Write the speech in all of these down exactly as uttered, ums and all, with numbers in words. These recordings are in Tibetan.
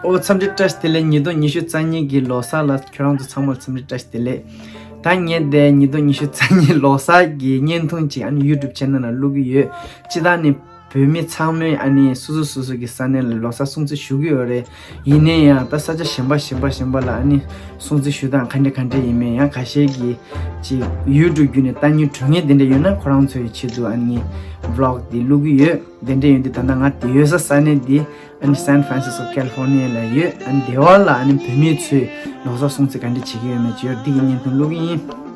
ཨོ་འཚམས་འདྲི་བཀྲ་ཤིས་བདེ་ལེགས། ཉིས་སྟོང་ཉི་ཤུ་རྩ་གཉིས་ཀྱི་ལོ་གསར་ལ་ཁྱོད་རང་ཚོ་ཚང་མར་འཚམས་འདྲི་བཀྲ་ཤིས་བདེ་ལེགས། ད་ངས་དེ་ཉིས་སྟོང་ཉི་ཤུ་རྩ་གཉིས་ལོ་གསར་གྱི་བརྙན་ཐུང་ཅིག་ཨ་ནི་YouTube channel ནང་བླུག་གི་ཡོད། སྤྱིར་བཏང་ནི་བོད་མི་ཚང་མས་ཨ་ནི་སོ་སོ་སོ་སོ་གི་ས་གནས་ལ་ལོ་གསར་སྲུང་བརྩི་ཞུ་གི་ཡོད་རེད། ཡིན་ནའི་ཡང་ད་ས་ཆ་གཞན་པ་གཞན་པ་གཞན་པ་ལ་ཨ་ནི་སྲུང་བརྩི་ཞུ་སྟངས་ག་འདྲ་ག་འདྲ་ཡིན་མིན་ཡང་ཁ་ཤས་ཀྱིས་ཅིག་YouTube བརྒྱུད་ནས་ལྟ་སྙིང་འདོད་མཁན་དེ་འདྲ་ཡོད་ན་ཁོ་རང་ཚོའི་ཆེད་དུ་ཨ་ནི་vlog དེ་བླུག་གི་ཡོད། དེ་འདྲ་ཡིན་དུས་ད་ལྟ་ང་དེ་ཡོད་ས་ས་གནས་འདི་ཨ་ནི་San Francisco California ལ་ཡོད། ཨ་ནི་སྡེ་བ་ལ་ཨ་ནི་བོད་མི་ཚོས་ལོ་གསར་སྲུང་བརྩི་ག་འདྲ་བྱེད་ཀྱི་ཡོད་མེད་ཅིག་ཡོད་འདི་གི་བརྙན་ཐུང་བླུག་གི་ཡིན།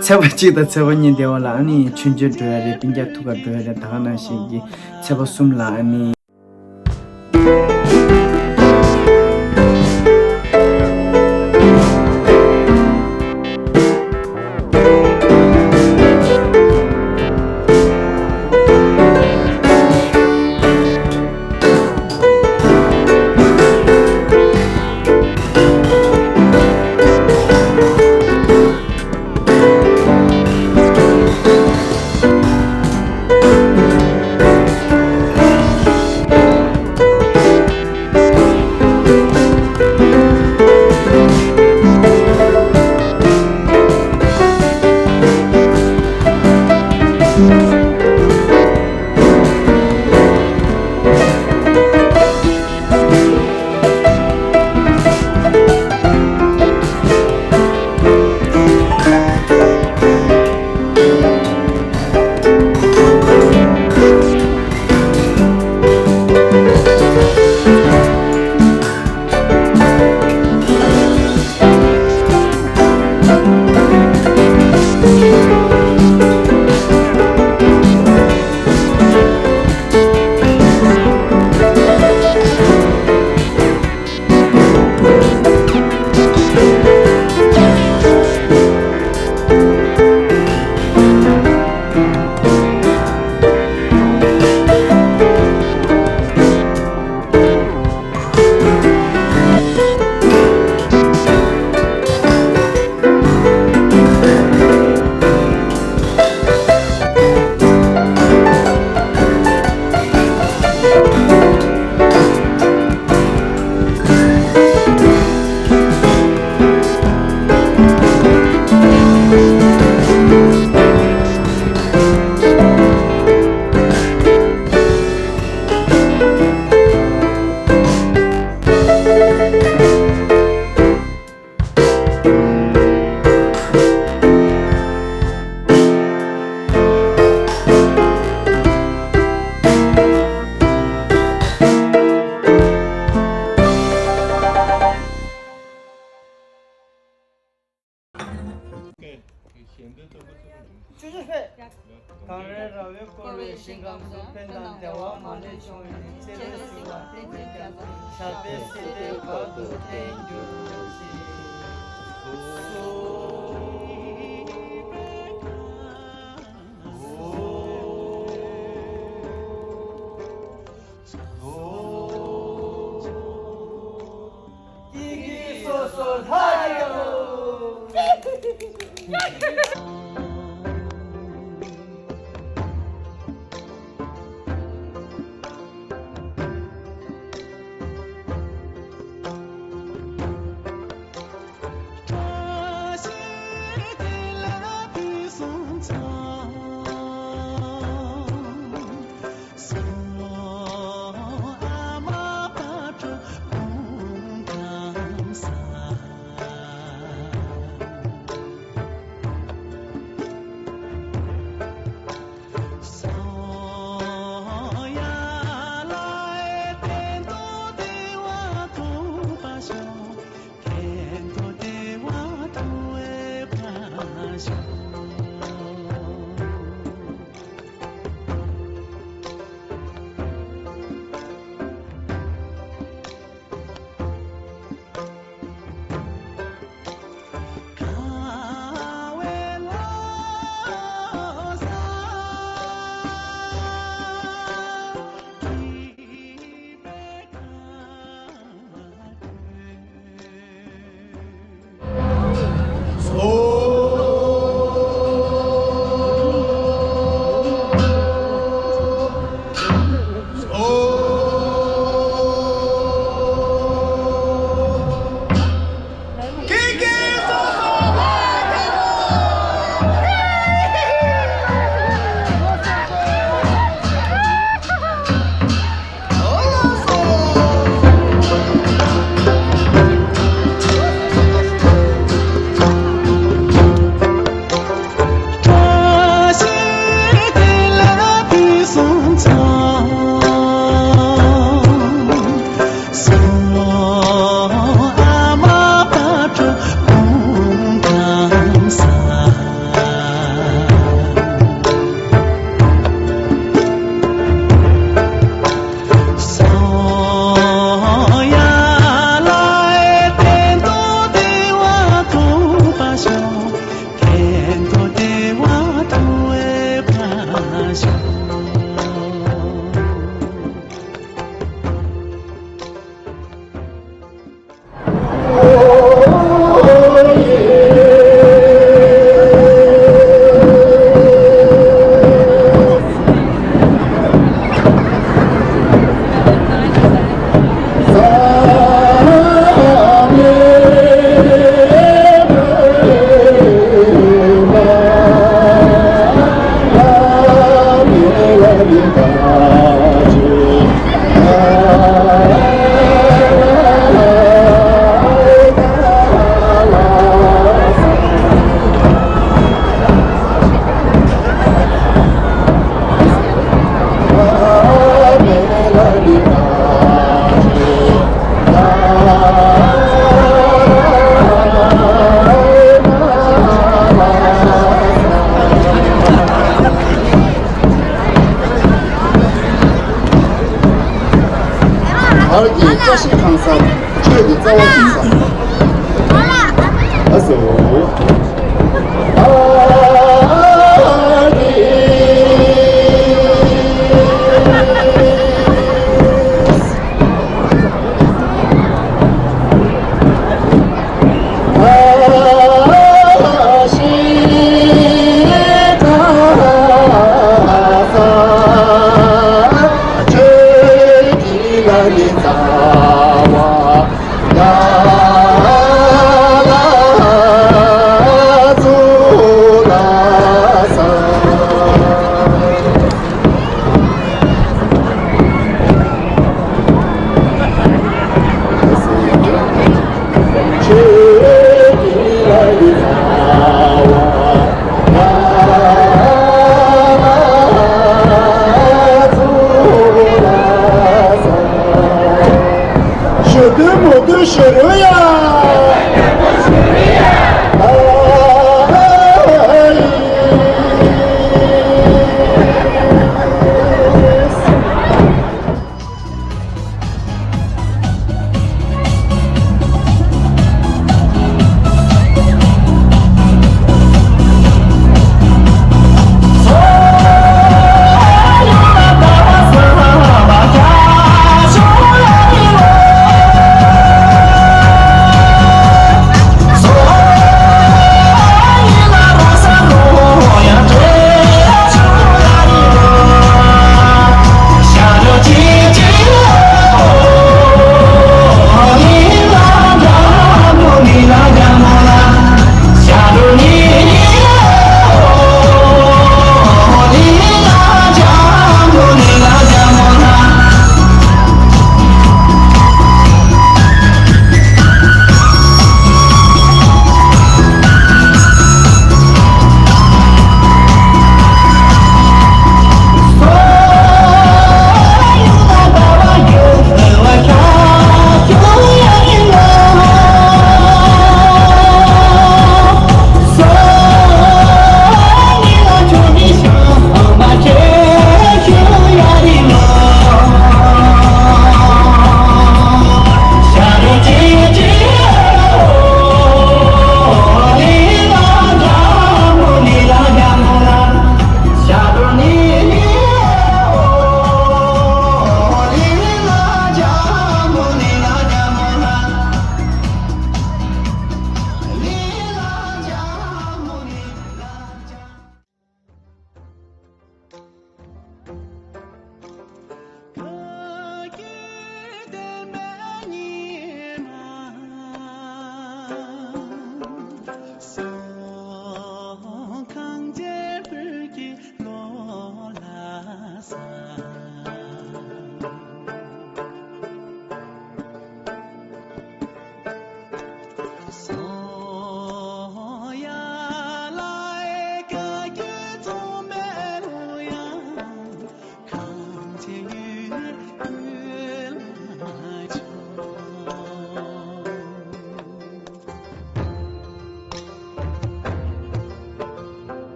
ཚེས་པ་གཅིག་དང་ཚེས་པ་གཉིས་སྡེ་བ་ལ་ཨ་ནི་མཆོད་མཇལ་འགྲོ་ཡ་རེད། སྤུན་ཀྱག་ཐུག་ག་འགྲོ་ཡ་རེད། ད་ག་ནང་བཞིན་གྱི་ཚེས་པ་གསུམ་ལ་ཨ་ནི། གངས་རི་ར་བས་བསྐོར་བའི་ཞིང་ཁམས་སུ་ཕན་དང་བདེ་བ་མ་ལུས་འབྱུང་བའི་ཚེ་རིང་བསིལ་བ་བསྟན་འཛིན་རྒྱ་མཚོ་ཞབས་པད་སྲིད་མཐའི་བར་དུ་བརྟན་གྱུར་ཅིག་ཀྱི་ཀྱི་སོ་སོ་ལྷ་ཡོད། ཞུ་དོན་མོ་དོན་ཞུ་རོགས་ཡ།